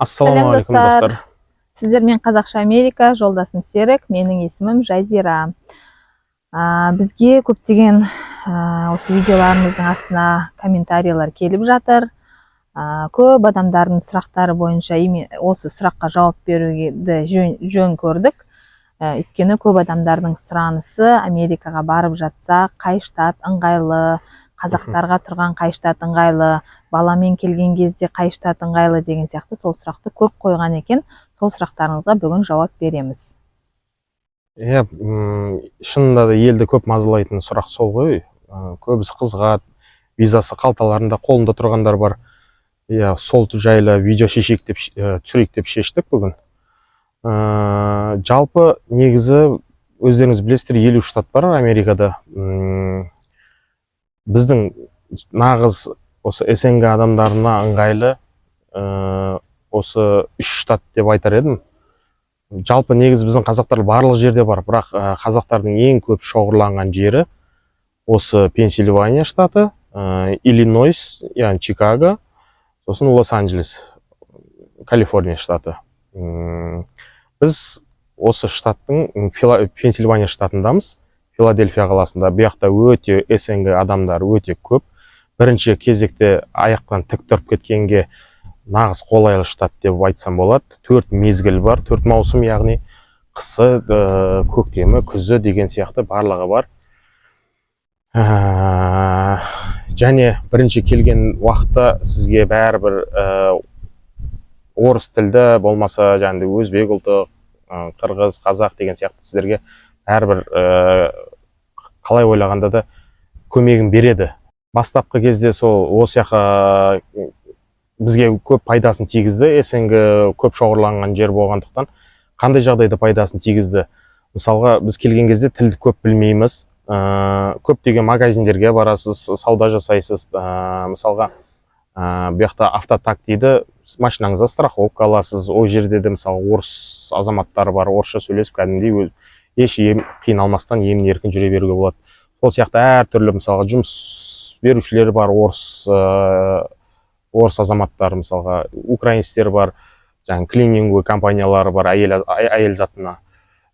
Ассалаумағалейкум, достар. Достар. Сіздермен Қазақша Америка, жолдасым Серік, менің есімім Жазира. Бізге көптеген осы видеоларымыздың астына комментарийлер келіп жатыр. Көп адамдардың сұрақтары бойынша осы сұраққа жауап беруді жөн көрдік. Өйткені көп адамдардың сұранысы: Америкаға барып жатса, қай штат ыңғайлы, қазақтарға тұрған қай штат ыңғайлы, баламен келген кезде қай штат ыңғайлы деген сияқты сол сұрақты көп қойған екен. Сол сұрақтарыңызға бүгін жауап береміз. Иә, шынында да елді көп мазалайтын сұрақ сол ғой. Көбісі қызығады, визасы қалталарында, қолында тұрғандар бар. Иә, сол жайлы видео шешейік деп, түсірейік деп шештік бүгін. Жалпы негізі өздеріңіз білесіздер, 50 штат бар Америкада. Біздің нағыз осы СНГ адамдарына ыңғайлы осы үш штат деп айтар едім. Жалпы негізі біздің қазақтар барлық жерде бар, бірақ қазақтардың ең көп шоғырланған жері осы Пенсильвания штаты, Иллинойс, яғни Чикаго, сосын Лос-Анджелес, Калифорния штаты. Біз осы штаттың Пенсильвания штатындамыз, Филадельфия қаласында. Бұл жақта өте СНГ адамдар өте көп. Бірінші кезекте аяқтан тік тұрып кеткенге нағыз қолайлы штат деп айтсам болады. Төрт мезгіл бар, төрт маусым, яғни қысы, көктемі, күзі деген сияқты барлығы бар. Және бірінші келген уақытта сізге бәрібір орыс тілді болмаса, жаңағыдай өзбек ұлты, қырғыз, қазақ деген сияқты сіздерге бәрібір қалай ойлағанда да көмегін береді. Бастапқы кезде сол осы жаққа бізге көп пайдасын тигізді, СНГ көп шоғырланған жер болғандықтан. Қандай жағдайда пайдасын тигізді? Мысалға, біз келген кезде тілді көп білмейміз. Көптеген магазиндерге барасыз, сауда жасайсыз. Мысалға, бұл жақта автотак дейді, машинаңызға страховка аласыз. Ол жерде де, мысалы, орыс азаматтары бар, орысша сөйлесіп, кәдімгідей еш қиналмастан емін еркін жүре беруге болады. Сол сияқты әртүрлі, мысалға, жұмыс берушілер бар, орыс азаматтары, мысалға, украинецтер бар, жаңағы клининговый компаниялары бар, әйел затына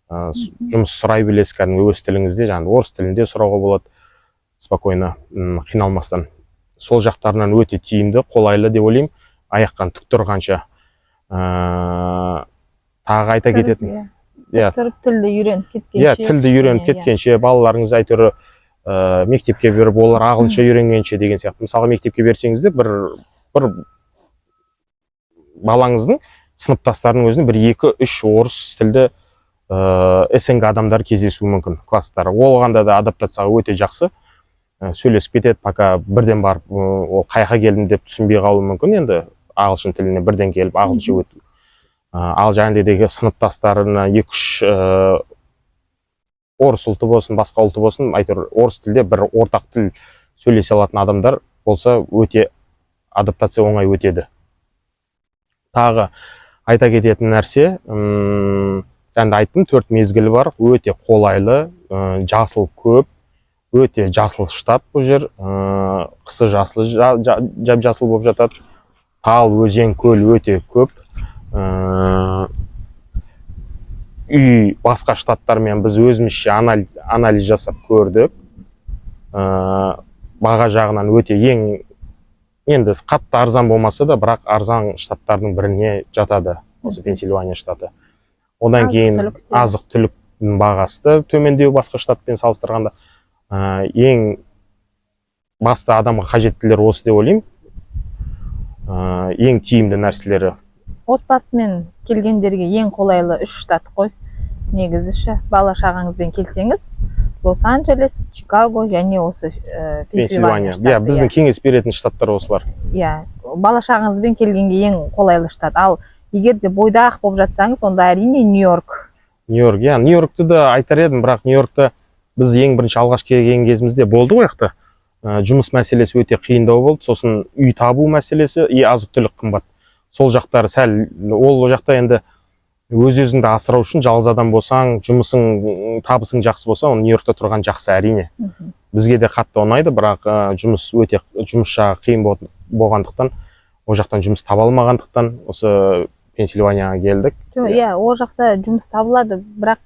жұмыс сұрай білесіз кәдімгі өз тіліңізде, жаңағы орыс тілінде сұрауға болады спокойно, қиналмастан. Сол жақтарынан өте тиімді, қолайлы деп ойлаймын аяқтан тік тұрғанша. Тағы айта кететін иә. Тұрып тілді үйреніп кеткенше. Иә, тілді үйреніп кішкене, иә. кеткенше, балаларыңыз әйтеуір мектепке беріп, олар ағылшынша үйренгенше деген сияқты. Мысалға, мектепке берсеңіз де, бір балаңыздың сыныптастарының өзінде бір, екі, үш орыс тілді СНГ адамдар кездесуі мүмкін класстары. Оған да адаптацияға өте жақсы. Сөйлесіп кетеді. Пока бірден барып ол қай жаққа келдім деп түсінбей қалуы мүмкін енді, ағылшын тіліне бірден келіп ағылшынша өту. Ал жаңағыдегі сыныптастарына екі, үш орыс ұлты болсын, басқа ұлты болсын, әйтеуір орыс тілде бір ортақ тіл сөйлесе алатын адамдар болса, өте адаптация оңай өтеді. Тағы айта кететін нәрсе, жаңа айттым, төрт мезгілі бар, өте қолайлы, жасыл көп, өте жасыл штат бұл жер. Қысы жасыл, жап жасыл болып жатады, тал, өзен, көл өте көп. Үй басқа штаттармен біз өзімізше анализ жасап көрдік. Баға жағынан өте ең енді қатты арзан болмаса да, бірақ арзан штаттардың біріне жатады осы Пенсильвания штаты. Одан кейін Азық-түлік те. Азық түліктің бағасы да төмендеу басқа штатпен салыстырғанда. Ең басты адамға қажеттілер осы деп ойлаймын. Ең тиімді нәрселері. Отбасымен келгендерге ең қолайлы үш штат қой негізі ше. Бала шағаңызбен келсеңіз, Лос Анджелес, Чикаго және осы Пенсильвания. Пенсильвания штаты. Иә, біздің кеңес беретін штаттар осылар. Иә, бала шағаңызбен келгенге ең қолайлы штат. Ал егер де бойдақ болып жатсаңыз, онда, әрине, Нью Йорк. Нью Йорк, иә, Нью Йоркті да айтар едім, бірақ Нью Йоркта біз ең бірінші алғаш келген кезімізде болды ғой жақта. Жұмыс мәселесі өте қиындау болды, сосын үй табу мәселесі и азық түлік қымбат. Сол жақтары сәл, ол жақта енді өз өзіңді асырау үшін жалғыз адам болсаң, жұмысың, табысың жақсы болса, оны Нью Йоркта тұрған жақсы, әрине. Бізге де қатты ұнайды, бірақ жұмыс өте, жұмыс жағы қиын болғандықтан, ол жақтан жұмыс таба алмағандықтан осы Пенсильванияға келдік. Жоқ, иә, ол жақта жұмыс табылады, бірақ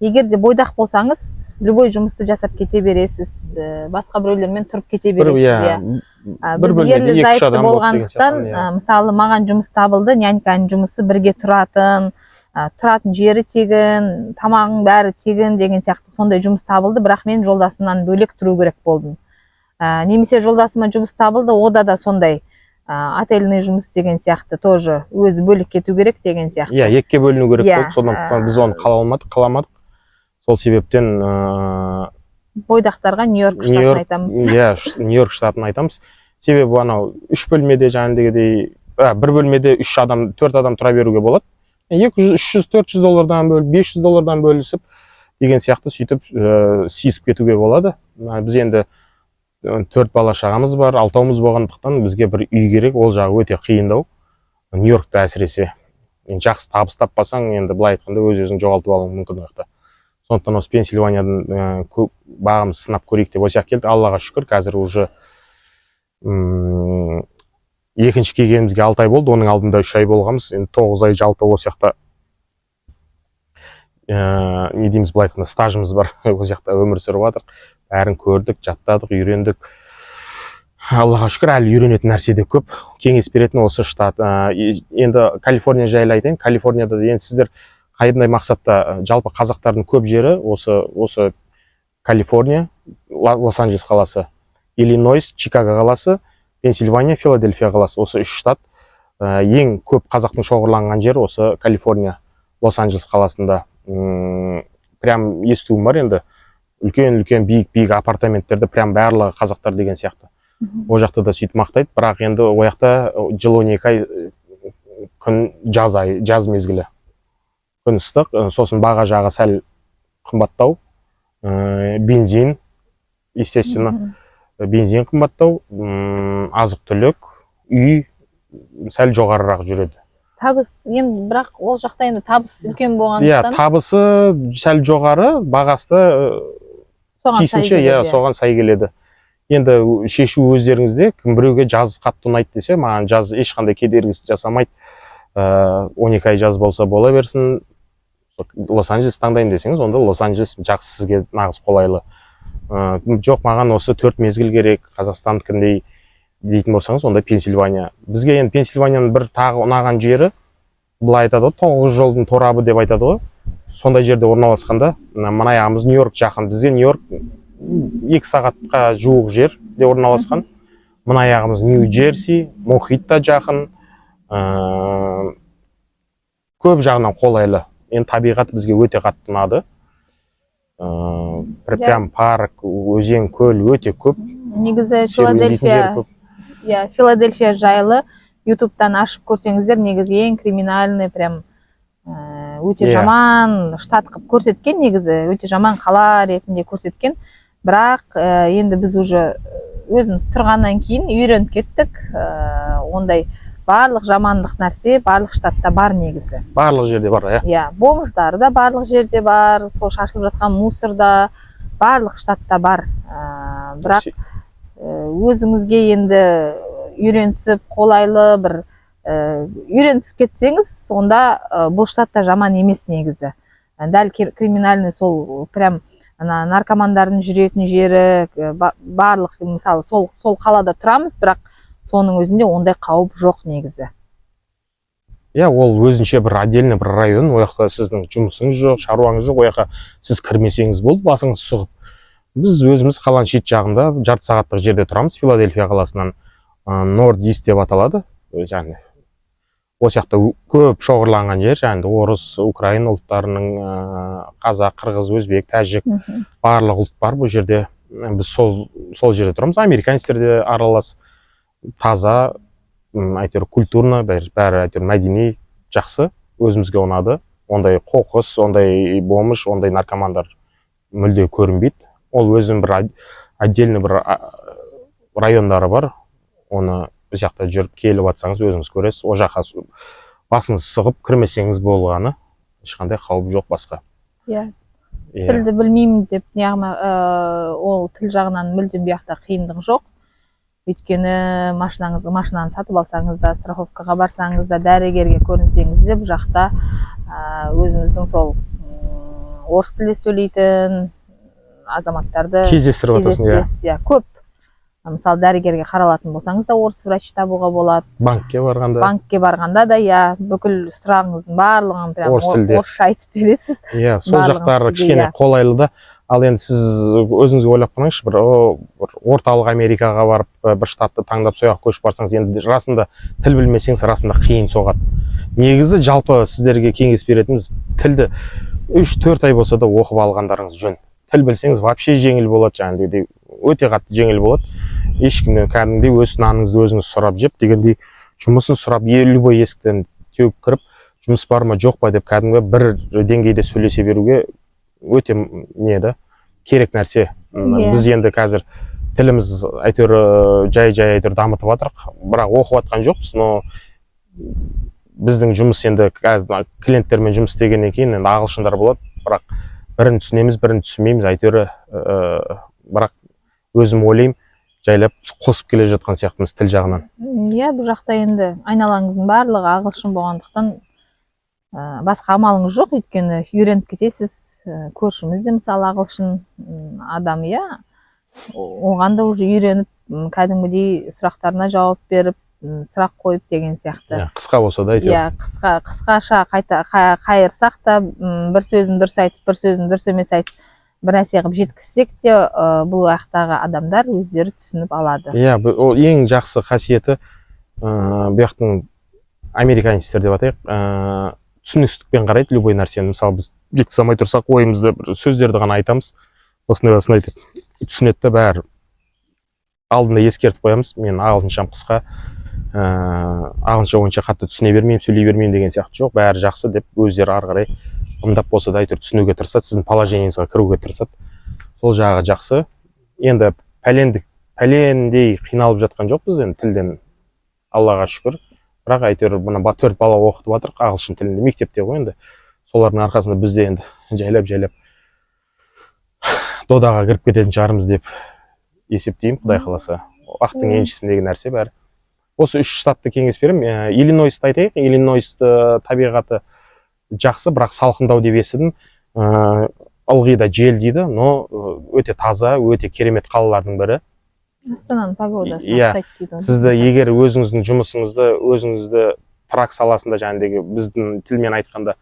егер де бойдақ болсаңыз, любой жұмысты жасап кете бересіз, басқа біреулермен тұрып кете бір бересіз, иә. Бір Біз бөлмеде ерлі екі үш зайыпты адам болып деген болғандықтан, сияқты, иә. Мысалы, маған жұмыс табылды, няньканың жұмысы, бірге тұратын, тұратын жері тегін, тамағың бәрі тегін деген сияқты, сондай жұмыс табылды, бірақ мен жолдасымнан бөлек тұру керек болдым. Немесе жолдасыма жұмыс табылды, ода да сондай отельный жұмыс деген сияқты, тоже өзі бөлек кету керек деген сияқты. Иә, екіге бөліну керек болды. Содан біз оны қала алмадық, қаламадық. Сол себептен Бойдақтарға Нью-Йорк штатын Нью-Йорк айтамыз. Иә, Нью-Йорк штатын айтамыз. Себебі анау үш бөлмеде жаңағыдегідей, бір бөлмеде үш адам, төрт адам тұра беруге болады. 200, 300, 400 доллардан бөліп, 500 доллардан бөлісіп деген сияқты, сөйтіп сиысып кетуге болады. Мына біз енді төрт бала шағамыз бар, алтауымыз болғандықтан, бізге бір үй керек. Ол жағы өте қиындау Нью-Йоркта әсіресе. Енді жақсы табыс таппасаң, енді былай айтқанда, өз өзің жоғалтып алуың мүмкін ол жақта. Сондықтан осы Пенсильваниядан көп бағымызды сынап көрейік деп осы жаққа келдік. Аллаға шүкір, қазір уже екінші келгенімізге 6 ай болды, оның алдында 3 ай болғанбыз. Енді 9 ай жалпы осы жақта, не дейміз, былай айтқанда, стажымыз бар. Осы жақта өмір сүріп жатырық, бәрін көрдік, жаттадық, үйрендік. Аллаға шүкір, әлі үйренетін нәрсе де көп. Кеңес беретін осы штат. Енді Калифорния жайлы айтайын. Калифорнияда да енді сіздер қандай мақсатта, жалпы қазақтардың көп жері осы Калифорния, Лос Анджелес қаласы, Иллинойс, Чикаго қаласы, Пенсильвания, Филадельфия қаласы, осы үш штат. Ең көп қазақтың шоғырланған жері осы Калифорния, Лос Анджелес қаласында. Прям естуім бар енді, үлкен үлкен биік биік апартаменттерді прям барлығы қазақтар деген сияқты. Ол жақта да сөйтіп мақтайды, бірақ енді ол жақта жыл 12 ай күн, жаз айы, жаз мезгілі, күн ыстық. Сосын баға жағы сәл қымбаттау. Бензин, естественно, бензин қымбаттау, азық түлік, үй сәл жоғарырақ жүреді. Табыс енді, бірақ ол жақта енді табыс үлкен болғандықтан. Табысы сәл жоғары, бағасы соған сай тиісінше, иә, келеді. Соған сай келеді. Енді шешу өздеріңізде. Кім, біреуге жаз қатты ұнайды десе, маған жаз ешқандай кедергісі жасамайды. 12 ай жаз болса, бола берсін. Лос Анджелес таңдаймын десеңіз, онда Лос Анджелес жақсы, сізге нағыз қолайлы. Жоқ, маған осы төрт мезгіл керек, Қазақстандікіндей дейтін болсаңыз, онда Пенсильвания. Бізге енді Пенсильванияның бір тағы ұнаған жері, былай айтады ғой, тоғыз жолдың торабы деп айтады ғой, сондай жерде орналасқанда, мына аяғымыз Нью Йорк жақын. Бізге Нью Йорк 2 сағатқа жуық жерде орналасқан. Мына аяғымыз Нью Джерси, мұхит та жақын. Көп жағынан қолайлы. Енді табиғат бізге өте қатты ұнады. Прям парк, өзен, көл өте көп. Негізі Серуендейтін Филадельфия жер көп. Иә, Филадельфия жайлы Ютубтан ашып көрсеңіздер, негізі ең криминальный, прям өте жаман штат қылып көрсеткен, негізі өте жаман қала ретінде көрсеткен. Бірақ енді біз уже өзіміз тұрғаннан кейін үйреніп кеттік. Ондай барлық жамандық нәрсе барлық штатта бар негізі. Барлық жерде бар, иә. Иә, бомждар да барлық жерде бар, сол шашылып жатқан мусор да барлық штатта бар. Бірақ өзіңізге енді үйренісіп, қолайлы бір үйренісіп кетсеңіз, онда бұл штатта жаман емес негізі. Дәл криминальный, сол прям ана наркомандардың жүретін жері, барлық, мысалы, сол қалада тұрамыз, бірақ соның өзінде ондай қауіп жоқ негізі. Иә, ол өзінше бір отдельный бір район. Ол жақта сіздің жұмысыңыз жоқ, шаруаңыз жоқ, ол жаққа сіз кірмесеңіз болды басыңыз сұғып. Біз өзіміз қаланың шет жағында, жарты сағаттық жерде тұрамыз Филадельфия қаласынан. Норд Ист деп аталады. Яғни осы жақта көп шоғырланған жер, жаңағы орыс, украин ұлттарының, қазақ, қырғыз, өзбек, тәжік, барлық ұлт бар бұл жерде. Біз сол жерде тұрамыз. Американецтер де аралас, таза, әйтеуір культурно, бәрі әйтеуір мәдени, жақсы, өзімізге ұнады. Ондай қоқыс, ондай бомж, ондай наркомандар мүлде көрінбейді. Ол өзінің бір отдельный бір райондары бар. Оны бұл жақта жүріп келіп жатсаңыз, өзіңіз көресіз. Ол жаққа басыңыз сұғып кірмесеңіз болғаны, ешқандай қауіп жоқ басқа. Иә. Тілді білмеймін деп неғма, ол тіл жағынан мүлдем бұл жақта қиындық жоқ. Өйткені машинаны сатып алсаңыз да, страховкаға барсаңыз да, дәрігерге көрінсеңіз де, бұл жақта өзіміздің сол орыс тілде сөйлейтін азаматтарды кездестіріп жатырсың, иә. Кездестіресіз, иә, көп. Мысалы, дәрігерге қаралатын болсаңыз да, орыс врач табуға болады. Банкке барғанда. Банкке барғанда да, иә, бүкіл сұрағыңыздың барлығын прям Орыс тілде. Орысша айтып бересіз. Иә, сол Барлығын жақтары сізге, кішкене қолайлы да. Ал енді сіз өзіңіз ойлап қараңызшы, бір орталық Америкаға барып, бір штатты таңдап, сол жаққа көшіп барсаңыз, енді расында тіл білмесеңіз, расында қиын соғады. Негізі, жалпы сіздерге кеңес беретініміз: тілді 3-4 ай болса да оқып алғандарыңыз жөн. Тіл білсеңіз, вообще жеңіл болады, жаңағыдей өте қатты жеңіл болады. Ешкімнен кәдімгідей өз наныңызды өзіңіз сұрап жеп дегендей, жұмысын сұрап, любой есіктен теуіп кіріп, жұмыс бар ма, жоқ па деп, кәдімгі бір деңгейде сөйлесе беруге өте не да, керек нәрсе. Біз енді қазір тіліміз әйтеуір жай жай әйтеуір дамытып жатырық, бірақ оқып жатқан жоқпыз. Но біздің жұмыс енді қазір клиенттермен жұмыс істегеннен кейін енді ағылшындар болады, бірақ бірін түсінеміз, бірін түсінбейміз әйтеуір. Бірақ өзім ойлаймын, жайлап қосып келе жатқан сияқтымыз тіл жағынан. Иә, бұл жақта енді айналаңыздың барлығы ағылшын болғандықтан, басқа амалыңыз жоқ, өйткені үйреніп кетесіз. Көршіміз де, мысалы, ағылшын адам, иә, оған да уже үйреніп, кәдімгідей сұрақтарына жауап беріп, сұрақ қойып деген сияқты. Иә, қысқа болса да әйтеуір. Иә, қысқаша қайта қайырсақ та, бір сөзін дұрыс айтып, бір сөзін дұрыс емес айтып, бір нәрсе қылып жеткізсек те, бұл жақтағы адамдар өздері түсініп алады. Иә, ол ең жақсы қасиеті бұл жақтың американецтер деп атайық, түсіністікпен қарайды любой нәрсені. Мысалы, біз жеткізе алмай тұрсақ ойымызды, бір сөздерді ғана айтамыз, осындай осындай деп, түсінеді да бәрі. Алдында ескертіп қоямыз: мен ағылшыншам қысқа, ағылшынша онша қатты түсіне бермеймін, сөйлей бермеймін деген сияқты. Жоқ, бәрі жақсы деп, өздері ары қарай ымдап болса да, әйтеуір түсінуге тырысады, сіздің положениеңізға кіруге тырысады. Сол жағы жақсы. Енді пәлендей қиналып жатқан жоқпыз енді тілден, Аллаға шүкір. Бірақ әйтеуір мына төрт бала оқытып жатырық ағылшын тілінде мектепте ғой енді. Солардың арқасында біз де енді жайлап жайлап додаға кіріп кететін шығармыз деп есептеймін, құдай қаласа. Уақыттың еншісіндегі нәрсе бәрі. Осы үш штатты кеңес беремін. Иллинойсты айтайық. Иллинойсты табиғаты жақсы, бірақ салқындау деп естідім. Ылғи да жел дейді, но өте таза, өте керемет қалалардың бірі. Астананың погодасына ұқсайды дейді ғой. Сізді егер өзіңіздің жұмысыңызды, өзіңізді truck саласында, жаңағыдегі біздің тілмен айтқанда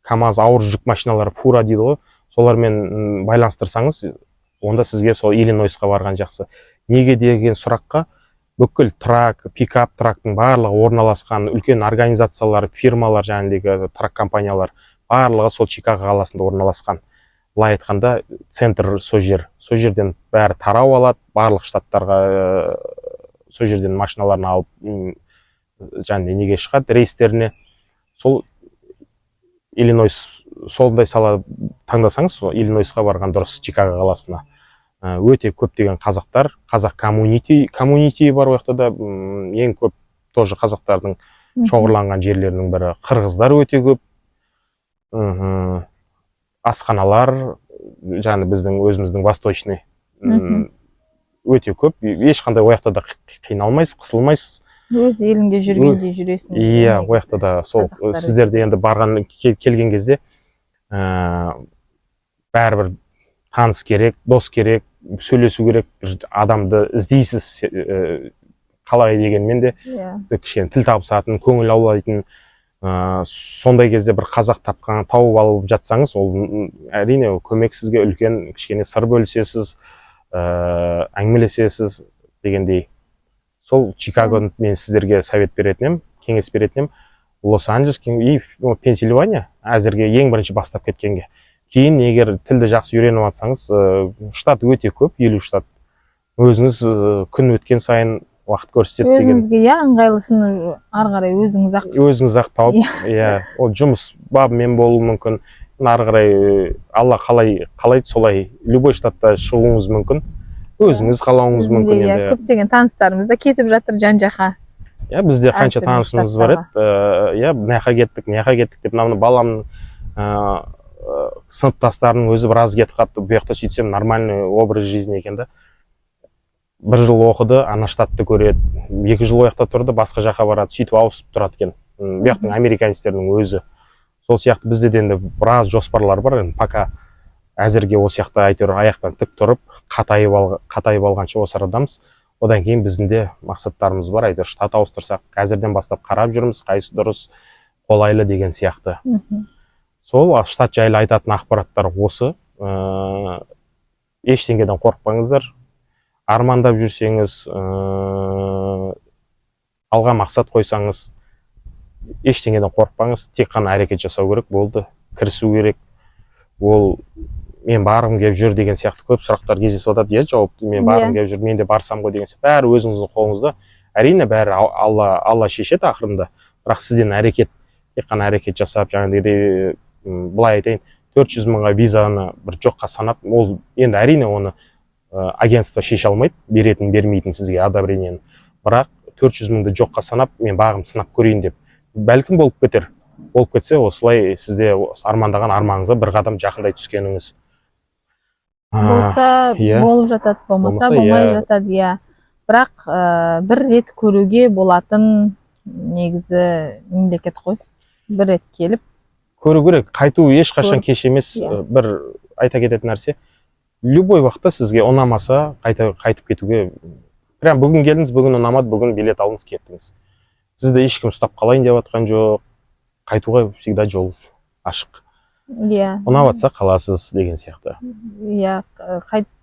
КамАЗ, ауыр жүк машиналары, фура дейді ғой, солармен байланыстырсаңыз, онда сізге сол Иллинойсқа барған жақсы. Неге деген сұраққа: бүкіл truck, пикап truck тың барлығы орналасқан үлкен организациялар, фирмалар, жаңағыдегі truck компаниялар барлығы сол Чикаго қаласында орналасқан. Былай айтқанда, центр сол жер. Сол жерден бәрі тарау алады барлық штаттарға, сол жерден машиналарын алып, жаңағыдай неге шығады, рейстеріне. Сол Иллинойс, сондай сала таңдасаңыз, сол Иллинойсқа барған дұрыс, Чикаго қаласына. Өте көптеген қазақтар, қазақ community бар ол жақта да, ең көп тоже қазақтардың шоғырланған жерлерінің бірі. Қырғыздар өте көп. Асханалар жаңағы біздің өзіміздің восточный өте көп. Ешқандай ол жақта да қиналмайсыз, қысылмайсыз. Өз еліңде жүргендей жүресің. Иә, ол жақта да сол. Қазақтар. Сіздерде енді барған келген кезде бәрібір таныс керек, дос керек, сөйлесу керек, бір адамды іздейсіз. Қалай дегенмен де кішкене тіл табысатын, көңіл аулайтын, сондай кезде бір қазақ тапқан, тауып алып жатсаңыз, ол әрине, ол көмек сізге үлкен. Кішкене сыр бөлісесіз, әңгімелесесіз дегендей. Сол Чикагоны мен сіздерге совет беретін едім, кеңес беретін едім. Лос Анджелес и, ну, Пенсильвания әзірге ең бірінші бастап кеткенге. Кейін егер тілді жақсы үйреніп жатсаңыз, штат өте көп, 50 штат. Өзіңіз күн өткен сайын уақыт көрсетеді деген. Өзіңізге, иә, ыңғайлысын ары қарай өзіңіз ақ Өзіңіз ақ тауып, иә, ол жұмыс бабымен болуы мүмкін. Ары қарай Алла қалай қалайды, солай любой штатта шығуыңыз мүмкін, өзіңіз қалауыңыз Біздің де, мүмкін. Иә, Енді көптеген таныстарымыз да кетіп жатыр жан жаққа. Иә, бізде қанша Әртүрлі танысымыз бар еді, иә, мына жаққа кеттік, мына жаққа кеттік деп. Мына баламның сыныптастарының өзі біраз кетіп қалыпты бұл жақта. Сөйтсем, нормальный образ жизни екен да. Бір жыл оқыды, ана штатты көреді, 2 жыл ол жақта тұрды, басқа жаққа барады, сөйтіп ауысып тұрады екен. Бұл жақтың американецтердің өзі сол сияқты. Бізде де енді біраз жоспарлар бар. Енді пока әзірге осы жақта әйтеуір аяқтан тік тұрып, қатайып алғанша осы арадамыз. Одан кейін біздің де мақсаттарымыз бар, әйтеуір штат ауыстырсақ, қазірден бастап қарап жүрміз, қайсысы дұрыс, қолайлы деген сияқты. Сол штат жайлы айтатын ақпараттар осы. Ештеңеден қорықпаңыздар. Армандап жүрсеңіз, алға мақсат қойсаңыз, ештеңеден қорықпаңыз. Тек қана әрекет жасау керек болды, кірісу керек. Ол мен барғым келіп жүр деген сияқты көп сұрақтар кездесіп жатады, иә, жауапты. Мен барғым келіп жүр, мен де барсам ғой деген сияқты. Бәрі өзіңіздің қолыңызда, әрине. Бәрі Алла шешеді ақырында, бірақ сізден әрекет, тек қана әрекет жасап, жаңағыдей, былай айтайын, 400 мыңға визаны бір жоққа санап, ол енді, әрине, оны агентство шеше алмайды, беретін бермейтін сізге одобрение ні. Бірақ 400 мыңды жоққа санап, мен бағымды сынап көрейін деп, бәлкім, болып кетер. Болып кетсе, осылай сізде осы армандаған арманыңызға бір қадам жақындай түскеніңіз. Болса, болып жатады, болмаса, Болмаса, болмай иә. жатады, иә. Бірақ бір рет көруге болатын негізі мемлекет қой, бір рет келіп Көру керек. Қайту ешқашан кеш емес. Бір айта кететін нәрсе: любой уақытта сізге ұнамаса, қайта қайтып кетуге. Прям бүгін келдіңіз, бүгін ұнамады, бүгін билет алдыңыз, кеттіңіз. Сізді ешкім ұстап қалайын деп жатқан жоқ. Қайтуға всегда жол ашық. Ұнап жатса, қаласыз деген сияқты. Иә,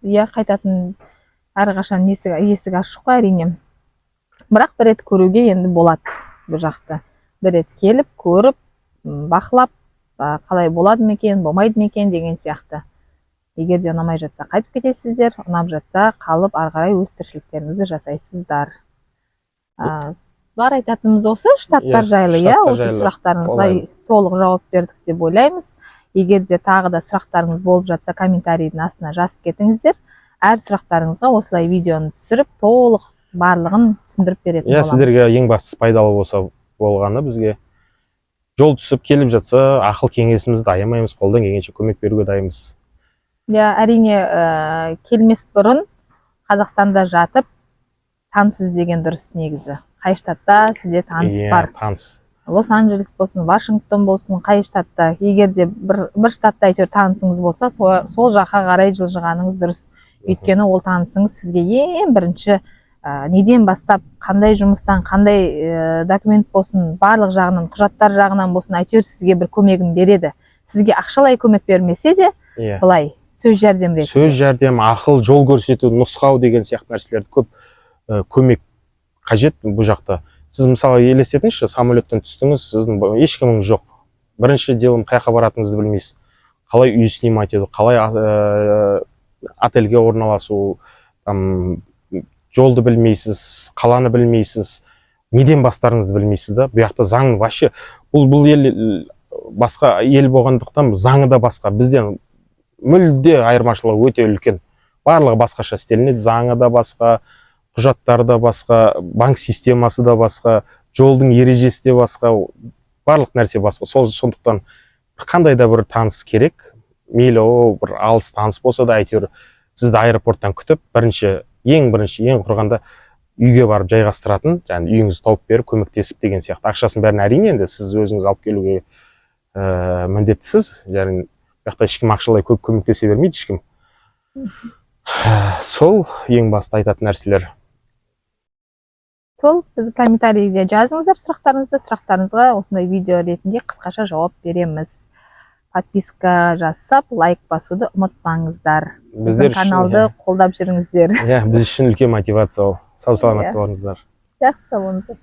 иә, қайтатын әрқашан есік ашық қой, әрине. Бірақ бір рет көруге енді болады бұл жақты. Бір рет келіп көріп, бақылап, қалай болады ма екен, болмайды ма екен деген сияқты. Егер де ұнамай жатса, қайтып кетесіздер, ұнап жатса, қалып, ары қарай өз тіршіліктеріңізді жасайсыздар. Бар айтатынымыз осы штаттар Иә, жайлы, иә. Штаттар Осы жайлы. сұрақтарыңызға Қолайлы. толық жауап бердік деп ойлаймыз. Егер де тағы да сұрақтарыңыз болып жатса, комментарийдің астына жазып кетіңіздер. Әр сұрақтарыңызға осылай видеоны түсіріп, толық барлығын түсіндіріп беретін боламыз. Сіздерге ең бастысы пайдалы болса болғаны. Бізге жол түсіп келіп жатса, ақыл кеңесімізді аямаймыз, қолдан келгенше көмек беруге дайынбыз. Иә, әрине, келмес бұрын Қазақстанда жатып таныс іздеген дұрыс негізі. Қай штатта сізде таныс бар? Таныс. Лос Анджелес болсын, Вашингтон болсын, қай штатта, егер де бір штатта әйтеуір танысыңыз болса, сол жаққа қарай жылжығаныңыз дұрыс. Өйткені ол танысыңыз сізге ең бірінші неден бастап, қандай жұмыстан, қандай документ болсын, барлық жағынан, құжаттар жағынан болсын, әйтеуір сізге бір көмегін береді. Сізге ақшалай көмек бермесе де, былай сөз жәрдем ретінде. Сөз жәрдем, ақыл, жол көрсету, нұсқау деген сияқты нәрселерді көп көмек қажет бұл жақта. Сіз, мысалы, елестетіңізші, самолеттен түстіңіз, сіздің ешкіміңіз жоқ. Бірінші делом қай жаққа баратыныңызды білмейсіз, қалай үй снимать ету, қалай отельге орналасу, там жолды білмейсіз, қаланы білмейсіз, неден бастарыңызды білмейсіз да. Бұл жақта заң вообще, бұл ел басқа ел болғандықтан, заңы да басқа, бізден мүлде айырмашылығы өте үлкен. Барлығы басқаша істелінеді: заңы да басқа, құжаттары да басқа, банк системасы да басқа, жолдың ережесі де басқа, барлық нәрсе басқа. Сондықтан қандай да бір таныс керек. Мейлі ол бір алыс таныс болса да, әйтеуір сізді аэропорттан күтіп, бірінші, ең бірінші, ең құрғанда үйге барып жайғастыратын, жаңағы үйіңізді тауып беріп, көмектесіп деген сияқты. Ақшасын бәрін, әрине, енді сіз өзіңіз алып келуге міндеттісіз. Яғни бұл жақта ешкім ақшалай көп көмектесе бермейді ешкім. Сол ең басты айтатын нәрселер. Сол біз комментарийде жазыңыздар сұрақтарыңызды. Сұрақтарыңызға осындай видео ретінде қысқаша жауап береміз. Подписка жасап, лайк басуды ұмытпаңыздар. Біздің Біздер үшін каналды қолдап жүріңіздер. Иә, біз үшін үлкен мотивация ол. Сау саламатта Иә. болыңыздар. Жақсы, сау болыңыздар.